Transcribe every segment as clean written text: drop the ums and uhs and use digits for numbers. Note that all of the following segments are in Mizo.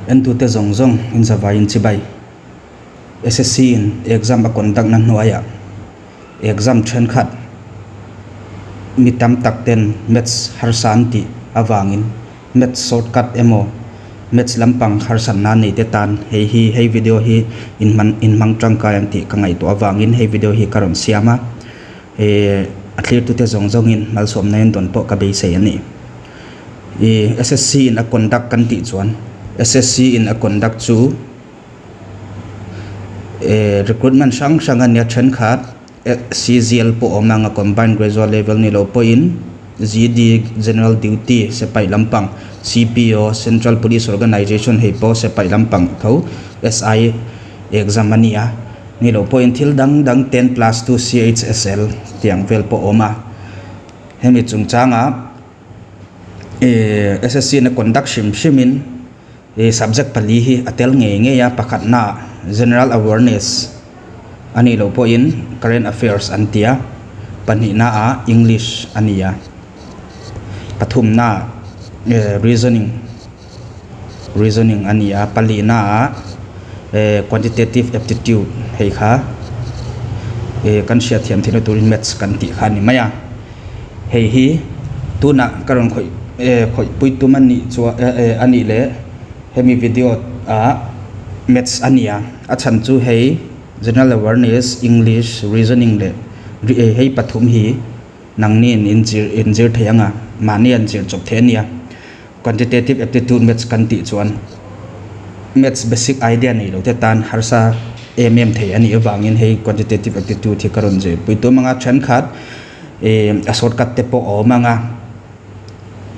Entute zawng zawng inzavaiin chibai. SSC in exam a conduct na hnuaiah exam thenkhat mi tam tak ten maths harsa an tih avangin maths shortcut emaw maths lampang harsatna nei te tan hei hi hei video hi inhman inhmang tangkai ang tih ka ngaihtuah avangin hei video hi ka rawn siam a ehh a thlirtute zawng zawngin malsawmna in dawn pawh ka beisei a ni. Ih SSC in a conduct kan tih chuan SSC in a conduct chu. Eh recruitment hrang hrang a nia thenkhat C_G_L pawh a awm ang a combined graduate level ni loh pawhin G_D general duty sepaih lampang C_P_O central police organisation hei pawh sepaih lampang tho S_I exam a ni a ni loh pawhin thil dang dang 10+2 C_H_S_L tih ang vel pawh a awm a hemi chungchangah eh S_S_C in a conduct hrim hrim in. He subject pali hi a tel ngei ngei a, pakhatna General Awareness a nih loh pawhin Current Affairs an ti a, pahnihna ah English a ni a, pathumna ah Reasoning Reasoning a ni a, palihna ah Quantitative Aptitude hei kha kan hriatthiam theihna turin Maths kan tih kha a ni mai a. Hei hi tunah ka rawn khawih eh khawih pui tum a nih chuan eh eh a nih leh hemi video ah maths a ni a a chhan chu hei general awareness english reasoning leh eh hei pathum hi nangni in inzir inzir thei ang a mahni an zir chawp thei a nia quantitative aptitude maths kan tih chuan maths basic idea nei lo te tan harsa em em thei a nih avangin hei quantitative aptitude hi ka rawn zir pui tum ang a thenkhat ih a shortcut te pawh a awm ang a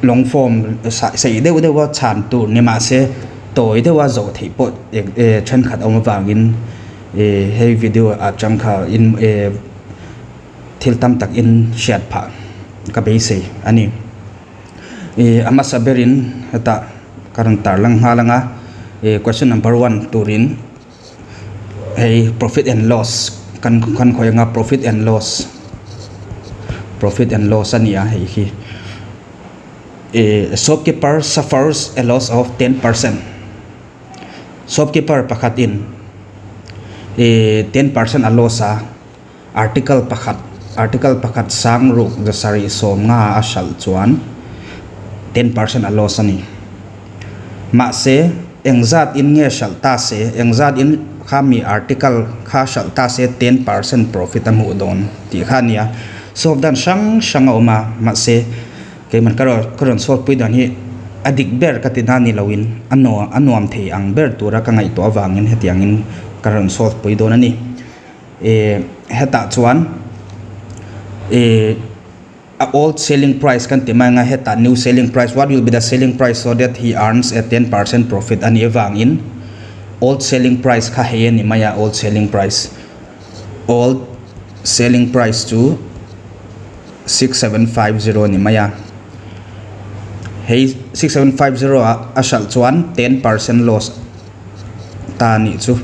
long form sei deuh deuh a chhan tur ni mahse tawi deuh a zawh theih pawh eh thenkhat a awm avangin ih hei video ah chang kha in eh thil tam tak in hriat phah ka beisei a ni. Ih a hmasa berin hetah ka rawn tar lang nghal ang a ih question number one turin hei profit and loss kan kan khawi anga profit and loss profit and loss a ni a hei hi ih shopkeeper suffers a loss of 10% shopkeeper pakhatin ih 10% a loss a. Article pakhat Article pakhat sang ruk zasarih sawm nga a hralh chuan 10% a loss a ni. Mahse, engzat in nge hralh ta se, engzat in kha mi article kha hralh ta se 10% profit a hmuh dawn tih kha a ni a. Solve dan hrang hrang a awm a, mahse keimah ka ka rawn solve pui dan hi a dik ber ka ti na ni loin a a nuam thei ang ber tura ka ngaihtuah avangin hetiangin ka rawn solve pui dawn a ni. Eh hetah chuan eh a old selling price kan ti mai ang a hetah new selling price what will be the selling price so that he earns a 10% profit a nih avangin old selling price kha hei a ni mai a old selling price old selling price chu 6750 a ni mai a hei 6750 ah a hralh chuan 10% loss ta a nih chu.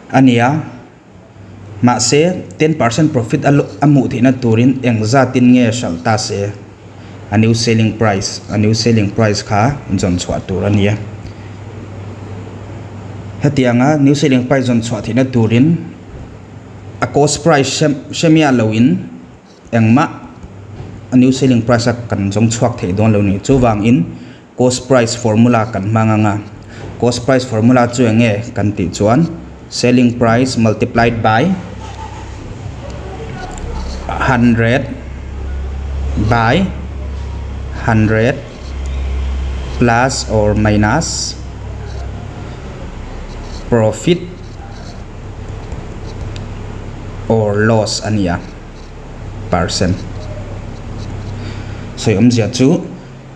A ni a, mahse 10% profit a a hmuh theihna turin eng zatin nge hralh ta se a new selling price a new selling price kha zawn chhuah tur a ni a. Hetianga new selling price zawn chhuah theihna turin a cost price hre miah loin engmah a new selling price a kan zawng chhuak theih dawn lo ni. Chuvangin Cost price formula kan hmang ang a, cost price formula chu eng nge kan tih chuan selling price multiplied by 100 by 100 plus or minus profit or loss a ni a percent. Sawi awmzia chu.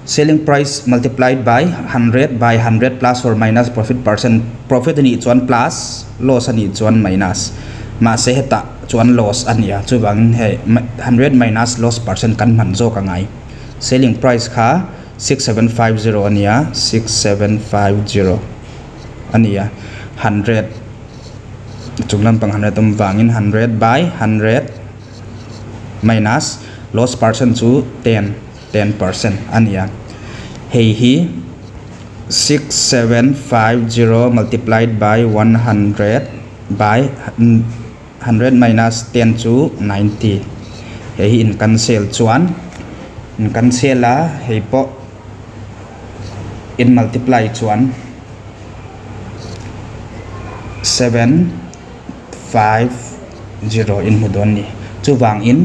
Selling price multiplied by 100 by 100 plus or minus profit percent, profit a nih chuan plus, loss a nih chuan minus. Mahse hetah chuan loss a ni a, chuvangin hei 100 minus loss percent kan hman zawk a ngai. Selling price kha 6750 a ni a, 6750 a ni a, 100 chung lampang 100 awm vangin 100 by 100 minus loss percent chu 10. 10% a ni a, hei hi 6750 multiplied by 100 by 100 minus 10 chu 90 hei hi in cancel chuan in cancel a hei pawh in multiply chuan 750 in hmu dawn a ni chuvangin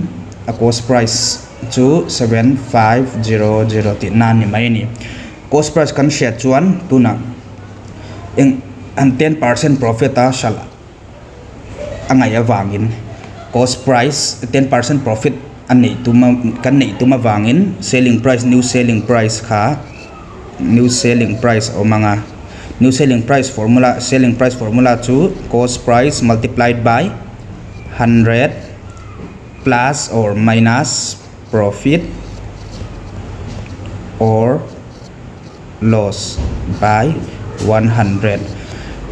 a cost price chu 7500 tih na a ni mai a ni. Cost price kan hriat chuan tunah eng an 10% profit a hralh a ngaih avangin cost price 10% profit a neih tum a kan neih tum avangin selling price new selling price kha new selling price a awm ang a new selling price formula selling price formula chu cost price multiplied by 100 plus or minus profit or loss by 100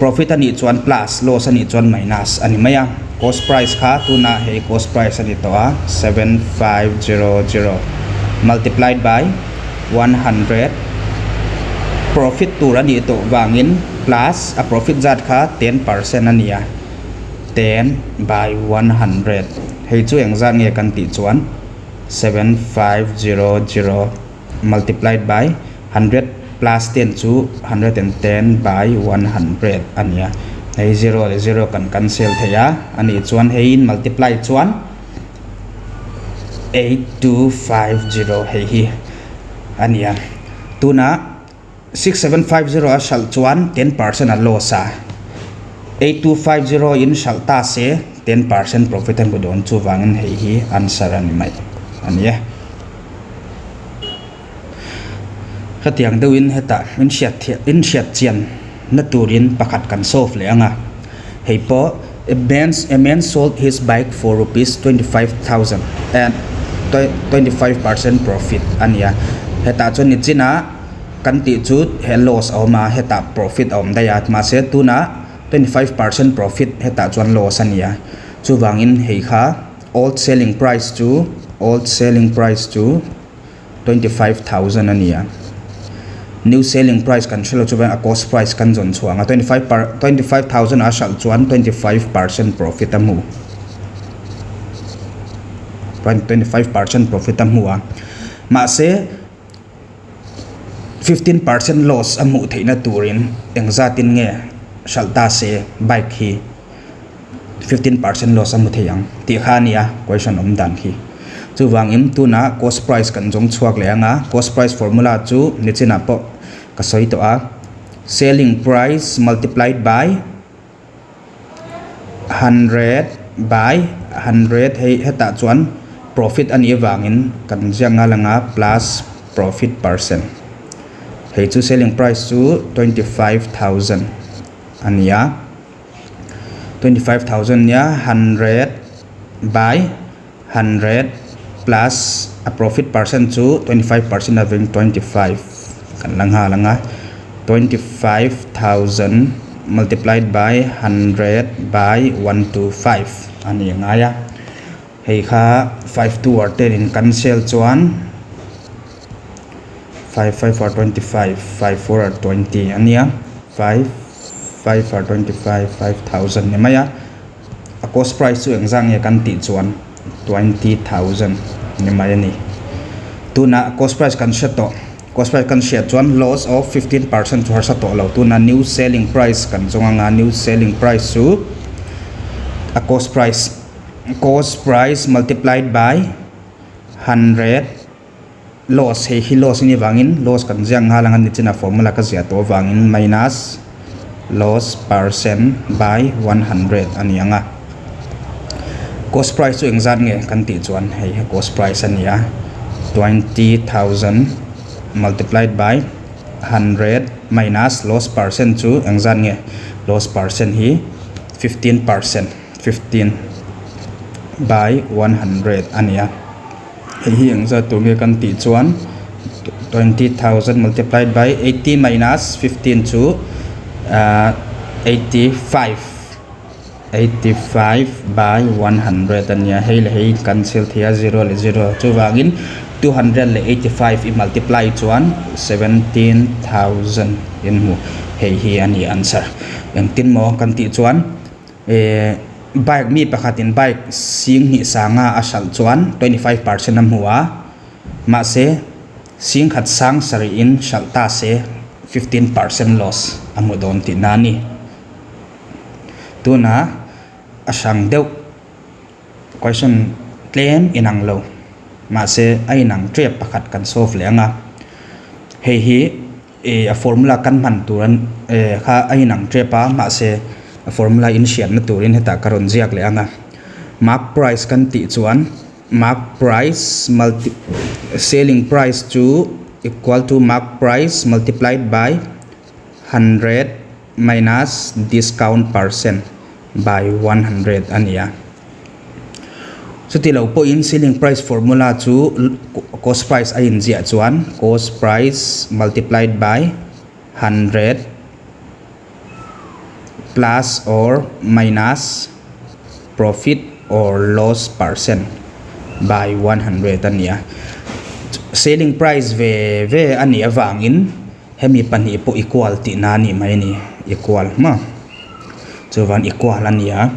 profit a nih chuan plus loss a nih chuan minus a ni mai a cost price kha tunah hei cost price a ni tawh a 7500 multiplied by 100 profit tur a nih tawh vangin plus a profit zat kha 10% a ni a 10 by 100 hei chu engzat nge kan tih chuan 7500 multiplied by 100 plus 10 chu 110 by 100 a ni a hei zero leh zero kan cancel thei a a nih chuan hei in multiply chuan 8250 hei hi a ni a tunah 6750 a hralh chuan 10% a loss a 8250 in hralh ta se 10% profit a hmu dawn chuvangin hei hi answer a ni mai a ni e. Hetiang deuhin hetah in hriat thiah in hriat chian na turin pakhat kan solve leh ang a hei pawh a man a man sold his bike for rupees 25,000 and 25% profit a ni a hetah chuan nichinah kan tih chu he loss a awm a hetah profit a awm daih a mahse tunah 25% profit hetah chuan loss a ni a chuvangin hei kha old selling price chu old selling price chu 25,000 a ni a new selling price kan hrelo chuan a cost price kan zawn chhuah ang a 25 per 25,000 a hralh chuan 25% profit a hmu 25% profit a hmu a mahse 15% loss a hmuh theihna turin engzatin nge hralh ta se bike hi 15% loss a hmu thei ang tih kha a nia question awm dan khi. Chuvangin tunah cost price kan zawng chhuak leh ang a, cost price formula chu nichinah pawh ka sawi tawh a, selling price multiplied by 100 by 100 hei hetah chuan profit a nih avangin kan ziak nghal ang a plus profit percent. Hei chu selling price chu 25,000 a ni a. 25,000 nia 100 by 100 plus a profit percent chu 25% aveng 25 kan la nghal ang a 25,000 multiplied by 100 by 125 a ni ngai a hei kha 5 2 or 10 in cancel chuan 5 5 or 25 5 4 or 20 a nia 5 5 or 25 5,000 ni mai a a cost price chu engzah nge kan tih chuan 20,000 ni mai a ni tunah cost price kan hre tawh cost price kan hriat chuan loss of 15% chu harsa tawh lo tunah new selling price kan zawng anga new selling price chu a cost price cost price multiplied by 100 loss hei hi loss a nih avangin loss kan ziak nghal ang a nichin a formula ka ziah tawh avangin minus loss percent by 100 a ni ang a cost price chu engzat nge kan tih chuan hei hi cost price a ni a 20,000 multiplied by 100 minus loss percent chu engzat nge loss percent hi 15% 15 by 100 a ni a. Hei hi engzat tur nge kan tih chuan 20,000 multiplied by 80 minus 15 chu 85. 85 by 100 a nia, hei leh hei cancel thei a zero leh zero chuvangin 200 leh 85 i multiply chuan 17,000 in hmu hei hi a ni answer. Engtin maw kan tih chuan eh bike mi pakhatin bike sing hnih sanga a hralh chuan 25% a hmu a mahse sing khat sang sarih in hralh ta se 15% loss a hmu dawn tihna a ni. Tuna a hrang deuh question tlem inang lo mahse a inang tep pakhat kan solve leh ang a, hei hi ih a formula kan hman tur an eh kha a inang tep a mahse a formula in hriatna turin hetah ka rawn ziak leh ang a, mark price kan tih chuan mark price multi selling price chu equal to mark price multiplied by 100. Minus discount percent by 100 a ni a. Chuti lo pawhin selling price formula chu cost price a inziah chuan cost price multiplied by 100 plus or minus profit or loss percent by 100 a ni a. Selling price ve ve a nih avangin Hemi pahnih pawh equal tihna a nih mai a ni, equal hma chuan equal a ni a,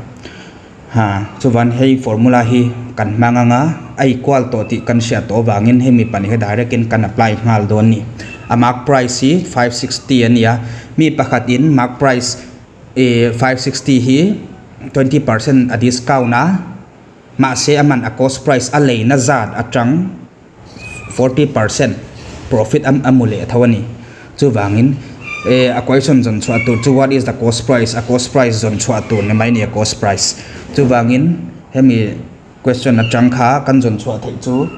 ha chuan hei formula hi kan hmang ang a, a equal tawh tih kan hriat tawh avangin hemi pahnih hi direct in kan apply nghal dawn a ni. A mark price hi 560 a ni a, mi pakhat in mark price ih 560 hi 20% a discount a, mahse a man a cost price a leina zat atang. 40% profit a a mu leh tho a ni. Chuvangin eh a question zawn chhuah tur chu what is the cost price a cost price zawn chhuah tur ni mai a ni a cost price. Chuvangin hemi question atang kha kan zawn chhuah theih chu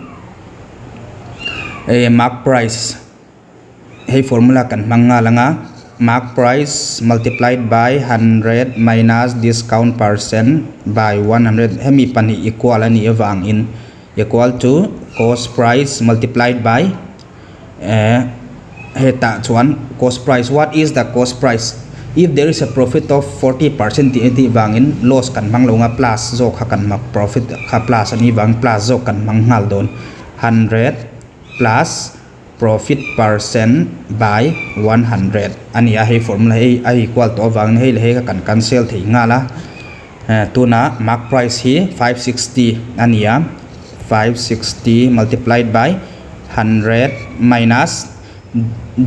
eh mark price. Hei formula kan hmang nghal ang a, mark price multiplied by 100 minus discount percent by 100 hemi pahnih equal a nih avangin equal to cost price multiplied by eh hetah chuan cost price what is the cost price if there is a profit of 40% tih a tih vangin loss kan hmang lo ang a plus zawk kha kan hmang profit kha plus a nih vangin plus zawk kan hmang nghal dawn 100 plus. Profit percent by 100 a ni a, hei formula hi a equal tawh avangin hei leh hei kha kan cancel thei nghal a, tunah mark price hi 560 a ni a, 560 multiplied by 100 minus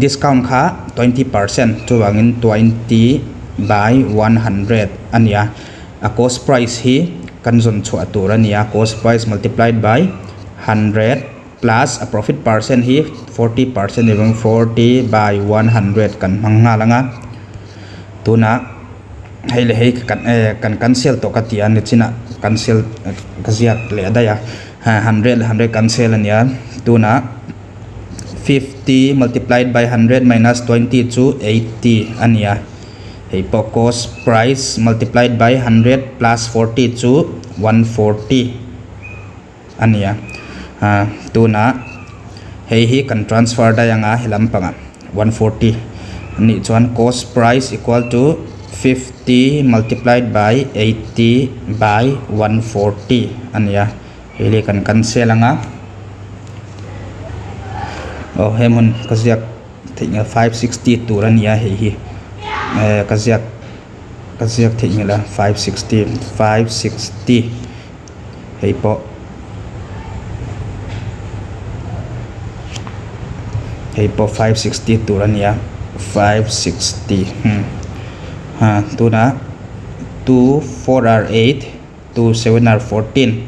discount kha 20% chuvangin 20 by 100 a ni a, a cost price hi kan zawn chhuah tur a ni a, cost price multiplied by 100. Plus a profit percent hi 40% ni vang 40 by 100 kan hmang nghal ang a, tunah hei leh hei kan eh kan cancel tawh ka ti a nichinah cancel ka ziak leh daih a 100 leh 100 cancel a nia tunah 50 multiplied by 100 minus 20 chu 80 a nia hei pawh cost price multiplied by 100 plus 40 chu 140. A nia ah tunah hei hi kan transfer daih ang a he lampangah 140 a nih chuan cost price equal to 50 multiplied by 80 by 140 a nia hei leh kan cancel ang a aw he hmun ka ziak theih nge 560 tur a nia hei hi eh ka ziak ka ziak theih nge la 560 560. Hei pawh hei pawh 560 tur a nia 560 hmm ha tunah 2 4 are 8 2 7 are 14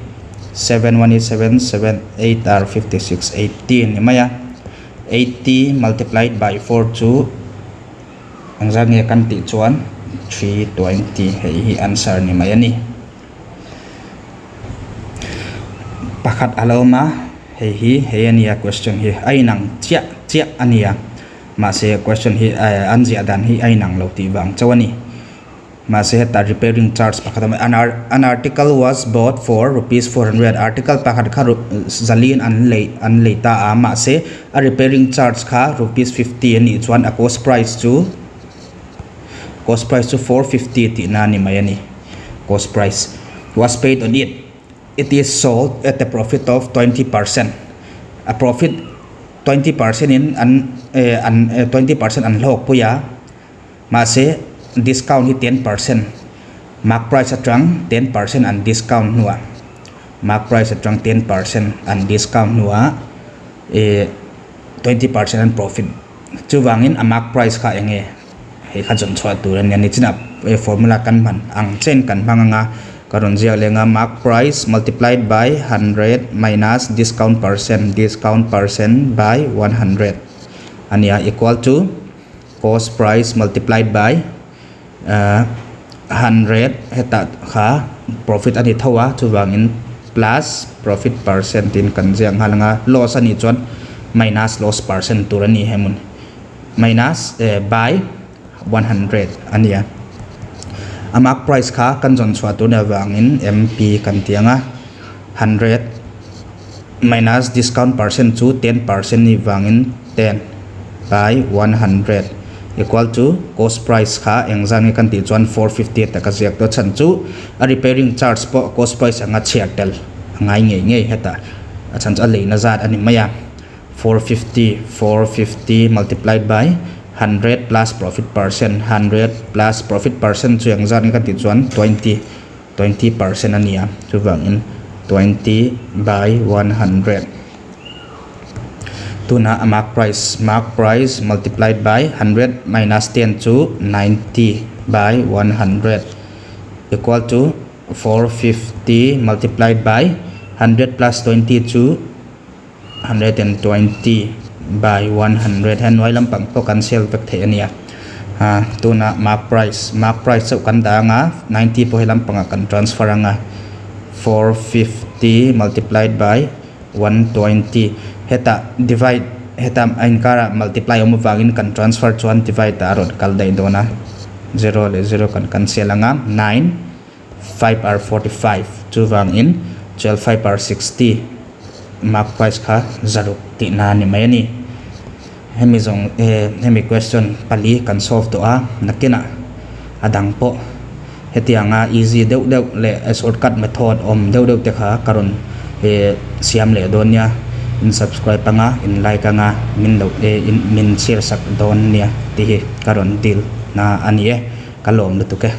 7 1 is 7 7 8 are 56 80 ni mai a 80 multiplied by 4 chu engzat nge kan tih chuan 320 hei hi answer ni mai a ni. Pakhat a lo awm a, hei hi hei a nia question hi a inang chiah chiah a nia mahse question hi an ziah dan hi a inang lo tih vang chauh a ni. Mahse heta repairing charge pakhat a awm a, an article was bought for rupees 400 article pakhat kha zaliin an lei an lei ta a mahse a repairing charge kha rupees 50 a nih chuan a cost price chu cost price chu 450 tihna a ni mai a ni. Cost price was paid on it. It is sold at a profit of 20%. A profit 20% in an an 20% an hlawk pui a, mahse discount hi 10% mark price atang 10% an discount hnuah mark price atang 10% an discount hnuah 20% an profit. Chuvangin a mark price kha eng nge hei kha zawn chhuah tur a nia nichinah formula kan hman ang chen kan hmang anga ka rawn ziak leng a mark price multiplied by 100 minus discount percent discount percent by 100 a nia equal to cost price multiplied by 100 hetah kha profit a ni tho a chuvangin plus profit percent tin kan ziak nghal anga loss a nih chuan minus loss percent tur a ni hemun minus by 100 a ni a. A mark price kha kan zawn chhuah tur ni avangin MP kan ti anga 100 minus discount percent chu 10% ni vangin 10 by 100 equal to cost price kha engzat nge kan tih chuan 450 taka ziak tawh chhan chu a repairing charge pawh cost price anga chhiar tel a ngai ngei ngei hetah a chhan chu a leina zat a ni mai a 450 450 multiplied by 100 plus profit percent 100 plus profit percent chu engzat nge kan tih chuan 20 20% a ni a chuvangin 20 by 100 tuna a mark price mark price multiplied by 100 minus 10 chu 90 by 100 equal to 450 multiplied by 100 plus 20 chu 120 by 100 hen noi lampang pawh kan sel vek thei ania ha tuna mark price mark price chauh kan dah anga 90 pawh he lampangah kan transfer anga 450 multiplied by 120 hetah divide hetah a inkarah multiply awm avangin kan transfer chuan divide ah a rawn kal daih dawn a 0 leh 0 kan cancel anga 9 5 are 45 chuvangin 12 5 are 60 mark price kha zaruk tih na ni mai a ni. Hemi zawng hemi question pali kan solve tawh a nakinah a dang pawh hetianga easy deuh deuh leh shortcut method awm deuh deuh te kha ka rawn siam leh dawn nia in subscribe anga in like anga min lo min share sak dawn nia tih hi ka rawn dil na a ni e ka lawm lutuk e.